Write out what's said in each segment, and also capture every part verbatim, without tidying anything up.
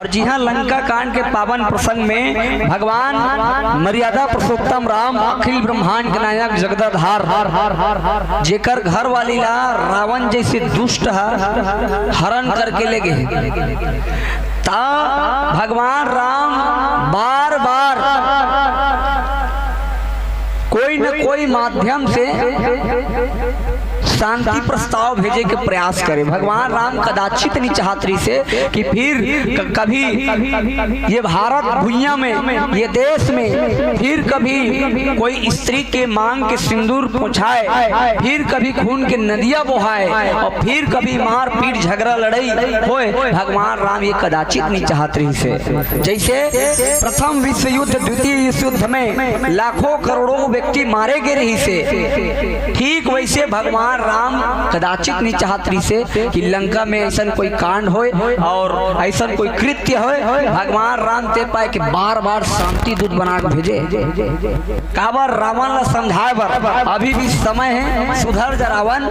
और जी हाँ, लंका कांड के पावन प्रसंग में भगवान मर्यादा पुरुषोत्तम राम, अखिल ब्रह्मांड के नायक, जगदाधार, जेकर घरवाली ला रावण जैसे दुष्ट ह हरण करके ले गे, ता भगवान राम बार बार कोई न कोई माध्यम से शांति प्रस्ताव भेजे के प्रयास करे। भगवान राम कदाचित नहीं चाहत रहिसे कि फिर क-, कभी ये भारत भुइयां में, ये देश में फिर कभी कोई स्त्री के मांग के सिंदूर पोंछाए, फिर कभी खून के नदिया बोहाए और फिर कभी मारपीट, झगड़ा, लड़ाई होए। भगवान राम ये कदाचित नहीं चाहत रहिसे। जैसे प्रथम विश्व युद्ध, द्वितीय विश्व युद्ध में लाखों करोड़ों व्यक्ति मारे गे रहिसे, ठीक वैसे भगवान राम कदाचित नहीं चाहत रहिसे कि लंका में ऐसन कोई कांड होए और ऐसन कोई कृत्य होए। भगवान राम ते पाए कि बार बार शांति दूत बना के भेजे। काबर? रावण ला समझाए बर अभी भी समय है, सुधर जा रावण।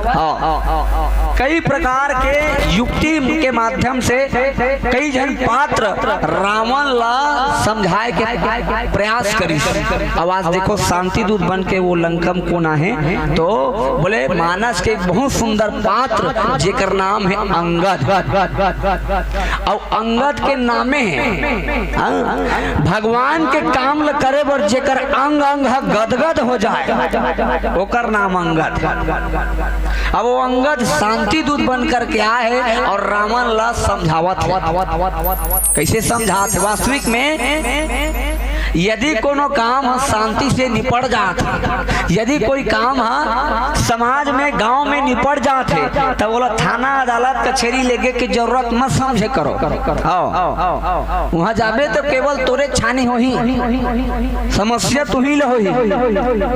हाँ, कई प्रकार के युक्ति के माध्यम से कई झन पात्र रावण ला समझाए के प्रयास करिस। अब आज देखो, शांति दूत बन के वो लंका में कोन आहे, तो बोले मानस के एक बहुत सुंदर पात्र जेकर नाम है अंगद। और अंगद के नामे है, हाँ, भगवान के काम ल करे बर जेकर अंग अंग ह गदगद हो जाए, ओकर नाम अंगद। अब वो अंगद शांति दूत बन करके आए है और रावण ला समझावत है। कैसे समझात है? वास्तविक में यदि कोनो काम ह शांति से निपट जात हे, यदि कोई काम ह समाज में, गांव में निपट जात हे, तब बोला थाना, अदालत, कचेरी लेगे के जरूरत मत समझे करो। हाँ, वहां जाबे तो केवल तोरे छानी होही, समस्या तुही ले होही।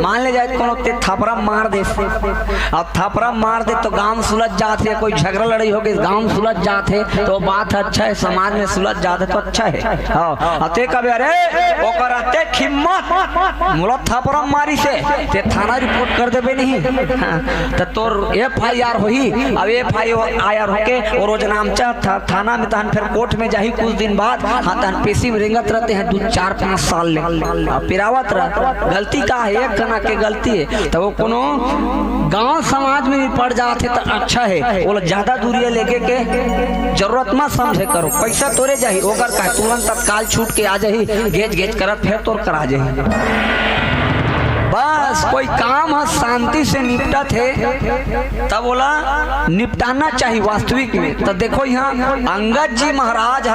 मान ले जाए कोनो ते थपरा मार दे, अब थपरा मार दे तो गांव सुलझ जात हे, कोई झगड़ा लड़ाई हो गई, गांव सुलझ जात हे, तो बात अच्छा है, समाज में सुलझ जात हे तो अच्छा है। हाँ, अते कबे, अरे ओकर अते हिम्मत, मोला थपरा मारिस हे, ते थाना रिपोर्ट कर देबे नहीं। हाँ, तो तोर एफ आई आर होही। अब एफ आई आर होके वो रोज नामचा था, थाना में, तहन फिर कोर्ट में जाही कुछ दिन बाद। हाँ, तहन पेशी में रेंगत रहते हैं दो, चार, पाँच साल ले, अब पिरावत रह। गलती का है? एक जना के गलती है, तो वो कोनो गांव समाज में भी पड़ जात हे तो अच्छा है, वो ज्यादा दूरिया लेगे के जरूरत मत समझे करो। पैसा तोरे जाही, ओकर का तुरंत तत्काल छूट के आ जाही, गेज गेज करत फिर तोर करा जाही। बस कोई काम ह शांति से निपटत हे, तब बोला निपटाना चाहिए वास्तविक में। तो देखो यहाँ अंगद जी महाराज ह,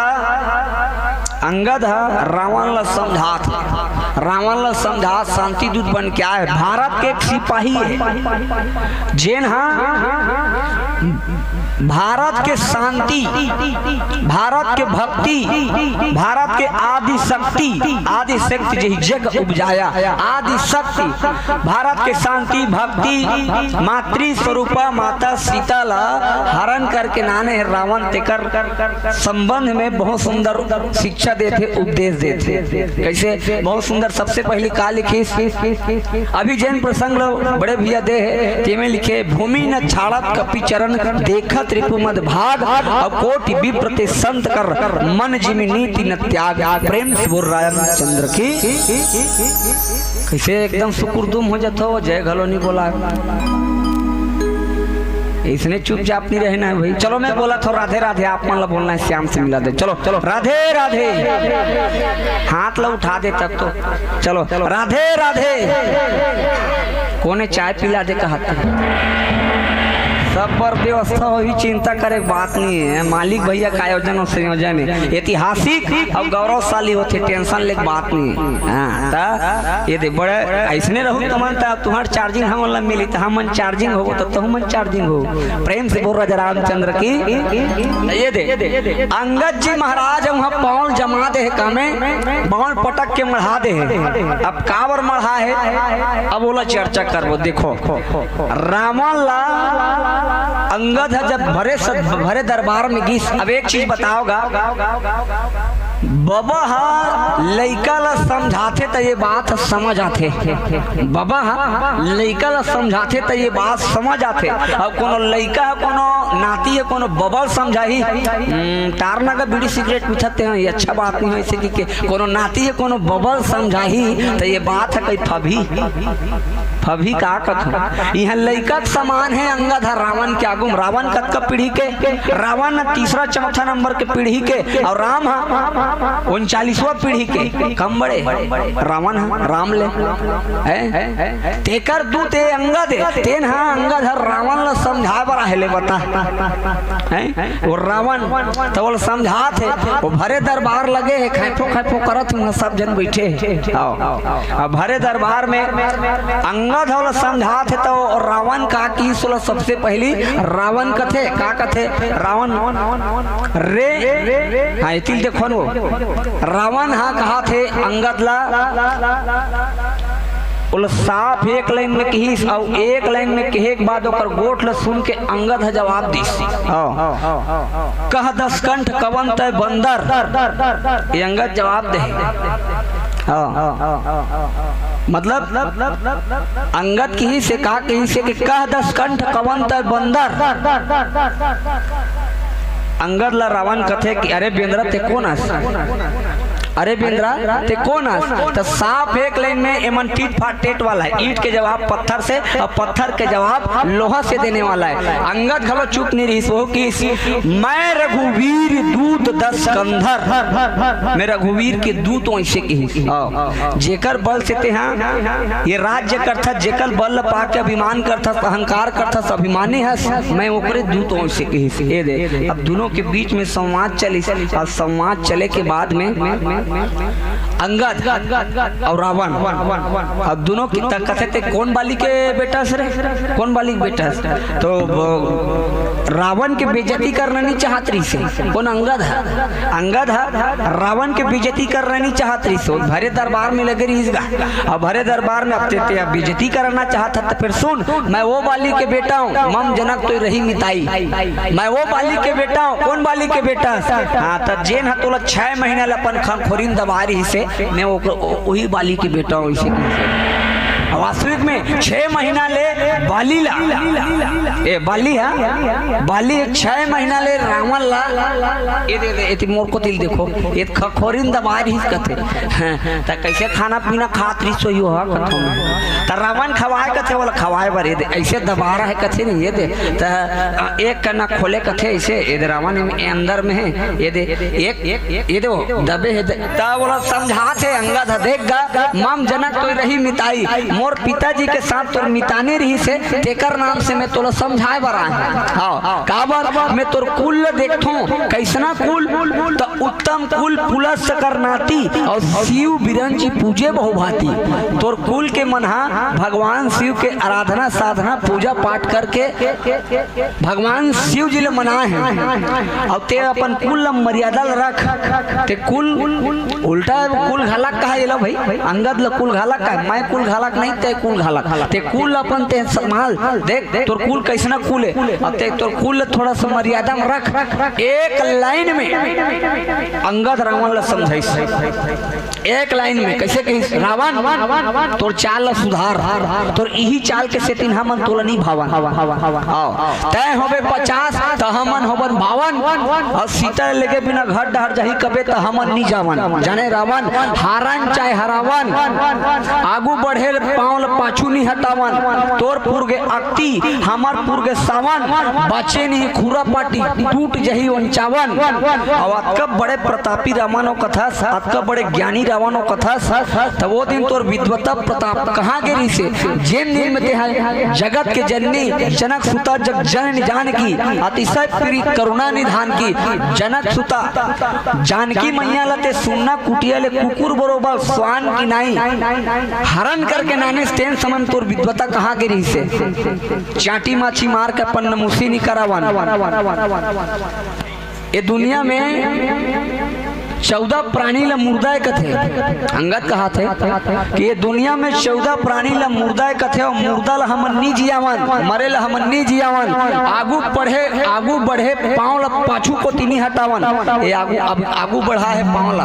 अंगद ह रावण ला समझात हे, रावण ला समझात शांति दूत बन के आए। भारत के एक सिपाही है, जेन हा भारत के शांति, भारत के भक्ति, भारत के आदि शक्ति, आदि शक्ति जही जग उपजाया, आदि शक्ति, भारत के शांति, भक्ति, मातृ स्वरूपा माता सीता ला हरण करके नाने हे रावण, तेकर संबंध में बहुत सुंदर शिक्षा देथे, उपदेश देथे। कैसे? बहुत सुंदर। सबसे पहली का लिखिस? अभी जेन प्रसंग लो बड़े भैया दे हे, तेमे लिखे, "भूमि न छाड़त कपि चरण, देखत रिपु मद भाग, अब कोटि विप्र ते संत कर, मन जिमि नीति न त्याग।" प्रेम से बोल रामचंद्र की। कैसे एकदम सुकुरदुम हो जात हो, जय घलो नहीं बोला। इसने चुपचाप नहीं रहना है भाई। चलो मैं बोला था राधे राधे, आप मन ला बोलना है श्याम से मिला दे। चलो, चलो, राधे राधे। हाथ ला उठा दे तब तो। चलो, राधे राधे। कोने चाय पिला दे कहत? सब पर व्यवस्था होही, चिंता करे के बात नहीं है। मालिक भैया का आयोजन और संयोजन है, ऐतिहासिक और गौरवशाली होथे, टेंशन ले के बात नहीं है। हाँ, ता ये दे बड़े ऐसने रहू तुमन, ता तुम्हार चार्जिंग हमन ला मिली, ता हमन चार्जिंग होबो, तो तुमन चार्जिंग हो। प्रेम से बोल राजा रामचंद्र की। ये दे, अंगद जी महाराज वहाँ पाँव जमा दे हे, कामे पाँव पटक के मढ़ा दे हे। अब काबर मढ़ा हे, अब ओला चर्चा करबो। देखो, रावण ला अंगद ह जब भरे सद-, भरे दरबार में गिस, अब एक चीज बताओगा, बबा ह लइका ल समझाथे त ये बात ह समझ आथे। बबा ह लइका ल समझाथे त ये बात समझ आथे। अब कोनो लइका ह, कोनो नाती ह, कोनो बबा ल समझाही, "हम्म, टारना का बीड़ी सिगरेट पीथत हे, ये अच्छा बात नहीं हो," ऐसे कि के कोनो नाती ह, कोनो बबा ल समझाही त ये बात ह कई फबही। फबही का कथों? इहाँ लइका के समान हे अंगद ह रावण के आगू म। रावण कतका पीढ़ी के? रावण ह तीसरा चौथा नंबर के पीढ़ी के, अउ राम ह उनचालीसवां पीढ़ी के। कम बड़े रावण ह राम ले, हैं? तेकर दूत ए अंगद हे, तेन ह अंगद ह रावण ल समझाए बर आहे ले बता, हैं? वो रावण त ओला समझात हे, वो भरे दरबार लगे हे, खैफो खैफो करत हुआ सब जन बैठे हे। आओ। अब भरे दरबार में अंगद ह ओला समझात हे, त रावण का किहिस ओला? सबसे पहली रावण कथे, का कथे रावण? रे, हाँ, एती ल देखो न, रावण ह कहाथे अंगद ला, ओला साफ एक लाइन में किहिस, अउ एक लाइन में कहे के बाद ओकर गोठ ला सुन के अंगद ह जवाब दिस। हाँ। कह दस कंठ कवन तय बंदर, ये अंगद जवाब दे। हाँ। मतलब, अंगद किहिस हे, का किहिस हे कि कह दस कंठ कवन तय बंदर। अंगद ला रावण कथे कि अरे बेंदरा, ते कोन अस? अरे बेंदरा, ते कोन अस? त साफ एक लाइन में एमन टीट फाट टेट वाला हे, ईंट के जवाब पत्थर से अउ पत्थर के जवाब लोहा से देने वाला हे। अंगद घलो चुप नहीं रहिस, वो किहिस, मैं रघुवीर दूत दस कंधर, मैं रघुवीर के दूत हूँ, ऐसे किहिस। हाँ। जेकर बल से तेहा ये राज्य करथस, जेकर बल ल पाके अभिमान करथस, अहंकार करथस, अभिमानी हस, मैं ओकरे दूत हूँ, ऐसे किहिस। ये दे, अब दोनों के बीच में संवाद चलिस, अउ संवाद चले के बाद में अंगद अउ रावण, अब दोनों की त-, कथे, ते कोन बाली के बेटा हस रे? कोन बाली के बेटा हस? तो वो रावण के बेइज्जती करना नहीं चाहत रहिस हे। कोन? अंगद ह। अंगद ह रावण के बेइज्जती करना नहीं चाहत रहिस हे। भरे दरबार में लगे रहिस गा। अब भरे दरबार में अब ते, ते अब बेइज्जती करना चाहत हस, त फिर सुन, मैं वो बाली के बेटा हूँ, मम जनक तोय रही मिताई। मैं वो बाली के बेटा हूँ। कोन बाली के बेटा हस? हाँ, त जेन ह तोला छह महीना ले अपन खंखोरी म दबा रहिस हे, मैं वो, वो, वही बाली के बेटा हूँ, इसे। वास्तविक में छह महीना ले बाली ला, ए, बाली हा, बाली छह महीना ले रावण ला, ये दे, दे, एती मोर कोती ल देखो, ये खंखोरी म दबा रहिस कथे। हाँ, त कैसे खाना पीना खात रहिस होही ओहा कथों मैं। त रावण खवाए कथे, ओला खवाए बर ये दे, ऐसे दबा रहा है कथे नहीं, ये दे। त एक कना खोले कथे ऐसे, ये दे रावण ए अंदर में है, ये दे, एक, ये दे वो दबे है, दे। त ओला समझात हे अंगद ह, देख गा, मम जनक तोय रही मिताई, मोर पिताजी के साथ तोर मितानी रहिस हे, तेकर नाम से मैं तोला समझाए बर आए हूँ। हाँ, काबर मैं तोर कुल ल देखथों, कैसना कुल? त उत्तम कुल पुलस्त्य कर नाती, अउ शिव बिरंची पूजे बहुभांति। तोर कुल के मन हा भगवान शिव के आराधना, साधना, पूजा पाठ करके भगवान शिव जी ल मनाए हे, अउ ते अपन कुल ल मर्यादा ल रख। ते कुल उल्टा कुल घालक कहा एला भाई, अंगद ल कुल घालक कहा, मैं कुल घालक नहीं, ते कुल घालक। ते कुल अपन ते संभाल, देख तोर कुल कैसना कुल हे, अउ ते तोर कुल ल थोड़ा सा मर्यादा म रख। एक लाइन में अंगद रावण ल समझाइस। एक लाइन में कैसे कहिस, रावण, तोर चाल ला सुधार, तोर इही चाल के सेतिन हमन तोला नी भावन। आओ, तैं होबे पचास, त हमन होबन बावन, अउ सीता लेगे बिना घर डहर जाही कबे, त हमन नी जावन। जाने रावण, हारन चाहे हरावन, आगू बढ़े पाँव ल पाछू नी हटावन। तोर पुरगे अक्ति, हमर पुरगे सावन, बाचे नी खुरा पाटी, टूट जही ओन चावन। अउ अतका बड़े प्रतापी रावण ओ कथस, अतका बड़े ज्ञानी रावण ओ कथस, त वो दिन तोर विद्वता प्रताप कहाँ गे रहिसे? जेन दिन में तेहा जगत के जननी जनक सुता जग जननी जानकी, अतिशय प्रिय करुणा निधान की, जनक सुता जानकी मैया ल ते सुन्ना कुटिया ले कुकुर बरोबर स्वान की नाई हरन करके नानेस, तेन समय तोर विद्वता कहाँ गे रहिसे? चाटी माछी मार के पन्नमूसी नी करावन। ए दुनिया में चौदह प्राणी ल मुर्दा ए कथे। अंगद कहत हे कि ये दुनिया में चौदह प्राणी ल मुर्दा ए कथे, अउ मुर्दा ल हमन नी जियावन, मरे ल हमन नी जियावन। आगू बढ़े, आगू बढ़े, पांव ल पाछू कोती नी हटावन। ये आगू, अब आगू बढ़ा हे पांव ल,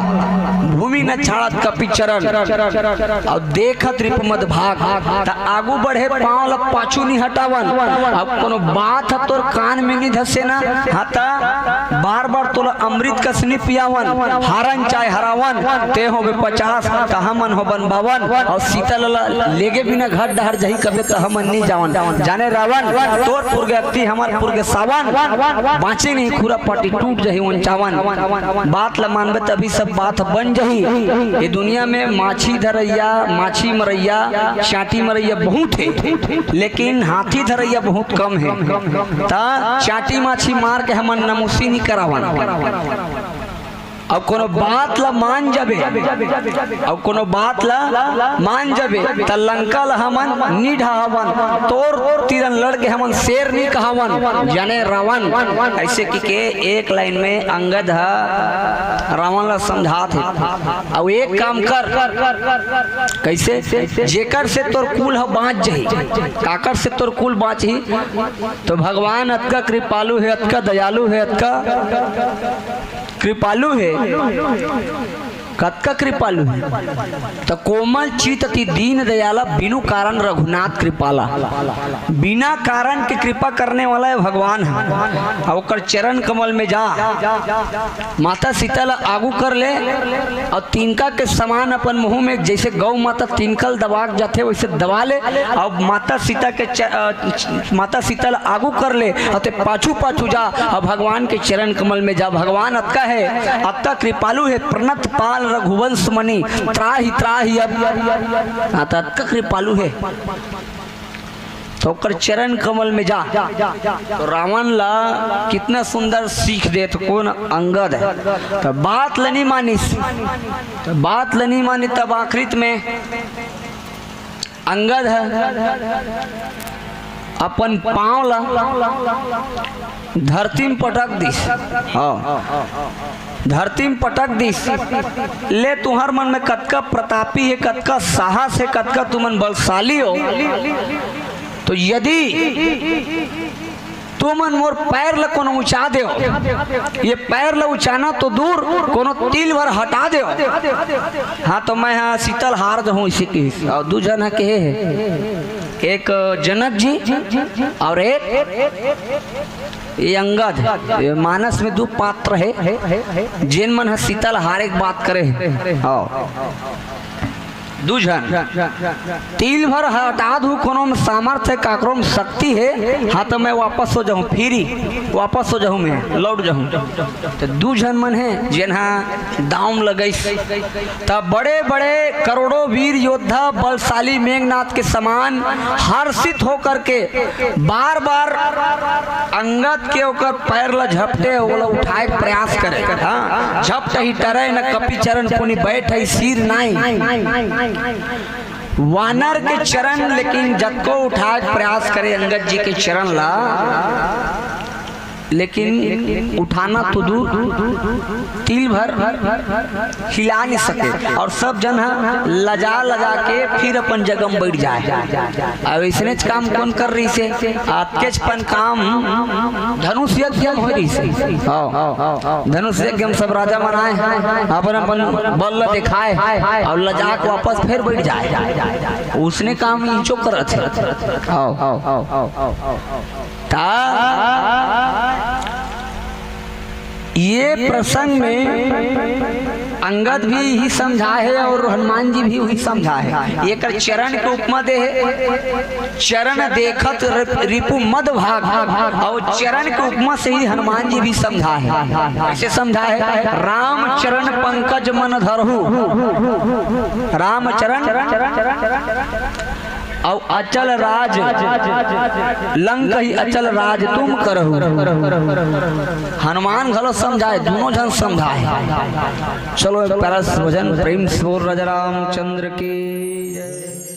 भूमि न छाड़त कपि चरण, अउ देखत रिपुमद भाग। त आगू बढ़े, पांव ल पाछू नी हटावन। अब कोनो बात ह तोर कान में नी धसे ना, हाँ, त बार बार तोला अमृत कस नी पियावन, हारन चाहे हरावन, ते होबे पचास, त हमन होबन बावन, अउ सीता ल लेगे बिना घर डहर जही कबे त हमन नी जावन। जाने रावन, तोर पुरगे अक्ति, हमर पुरगे सावन, बाँचे नहीं खुरा पाटी, टूट जही उन चावन। बात ल मानबे तभी सब बात बन जही। ये दुनिया में माछी धरैया, माछी मरैया, चाटी मरैया बहुत हे, लेकिन हाथी धरैया बहुत कम हे। त चाटी माछी मार के हमन नमुसी नी करावन। अउ कोनो बात ल मान जबे, अउ कोनो बात ल मान जबे, त लंका ल हमन नी ढहावन, तोर तीरन लड़ के हमन शेर नी कहावन, जाने रावन। ऐसे कि के एक लाइन में अंगद ह रावण ल समझात हे। अउ एक काम कर, कैसे? जेकर से तोर कुल ह बाँच जही। काकर से तोर कुल बाँचही? तो भगवान अतका कृपालु हे, अतका दयालु हे, अतका कृपालु हे, कतका कृपालु हे। त कोमल चित अति दीन दयाला, बिनु कारण रघुनाथ कृपाला। बिना कारण के कृपा करने वाला हे भगवान ह। अउ ओकर चरण कमल में जा, माता सीता ल आगू कर ले, अउ तिनका के समान अपन मुँह में, जैसे गौ माता तिनका ल दबा के जाथे, वैसे दबा ले, अउ माता सीता के च-, अ, माता सीता ल आगू कर ले, अउ ते पाछू पाछू जा, अउ भगवान के चरण कमल में जा। भगवान अतका हे, अतका कृपालु हे, प्रणत पाल रघुवंश मणि, त्राहि त्राहि अब, हाँ, त अतका कृपालु हे। त ओकर चरण कमल में जा। त रावण ला कितना सुंदर सीख देत कोन, अंगद हे। त बात ल नी मानिस, त बात ल नी मानिस, तब आखिरी में अंगद ह अपन पांव ला धरती में पटक दिस। हाँ, धरती में पटक दिस। ले, तुहर मन में कतका प्रतापी हे, कतका साहस हे, कतका तुमन बलशाली हो, तो यदि तुमन मोर पैर ल कोनो उचा देव, ये पैर ल उचाना तो दूर, कोनो तिल भर हटा देव, हाँ, तो मैं हा सीता ल हार जहूँ, इसे कहिस। अउ दू झन ह कहे हे, एक जनक जी अउ एक ये अंगद। ये मानस में दू पात्र हे, जेन मन ह सीता ल हारे के बात करे हे। हाँ। दू झन। तिल भर हटा दू, कोनो में सामर्थ्य हे, काकरो में शक्ति हे, हाँ, तो मैं वापस हो जाहूँ, फिरी वापस हो जाहूँ, मैं लौट जाहूँ। तो दू झन मन हे, जेन हा दांव में लगइस। त बड़े-बड़े करोड़ों वीर योद्धा, बलशाली मेघनाथ के समान हर्षित होकर के बार-बार अंगद के ओकर पैर ल झपटे, ओला उठाए के प्रयास करे। हाँ, झपट ही टरे न कपि चरण पुनि बैठ ही सिर नाई। वानर के चरण, लेकिन जतको उठाए के प्रयास करे अंगद जी के चरण ला, लेकिन उठाना तो दूर, तिल भर हिला नहीं सके। अउ सब झन ह लजा लजा के फिर अपन जगह में बैठ जाए। अब अइसनेच काम कोन कर रहिस हे? अतकेच पन काम धनुष यज्ञ में होय रहिस हे। हाँ, धनुष यज्ञ में सब राजा मन आए, अपन अपन बल ल दिखाए अउ लजा के वापस फिर बैठ जाए। उसने काम इंचो करत हे। हाँ, हाँ। त ये प्रसंग में अंगद भी यही समझा हे अउ हनुमान जी भी वही समझा हे। एकर चरण के उपमा दे हे, चरण देखत रिप-, रिपु मद भाग, अउ चरण के उपमा से ही हनुमान जी भी समझा हे। कइसे समझा हे? राम चरण पंकज मन धरहु, राम चरण अउ अचल राज, लंक ही अचल राज तुम करहु। हनुमान घलो समझाए, दूनों झन समझाए। चलो, एक प्यारा सा भजन प्रेम से बोल, राजा रामचंद्र की जय।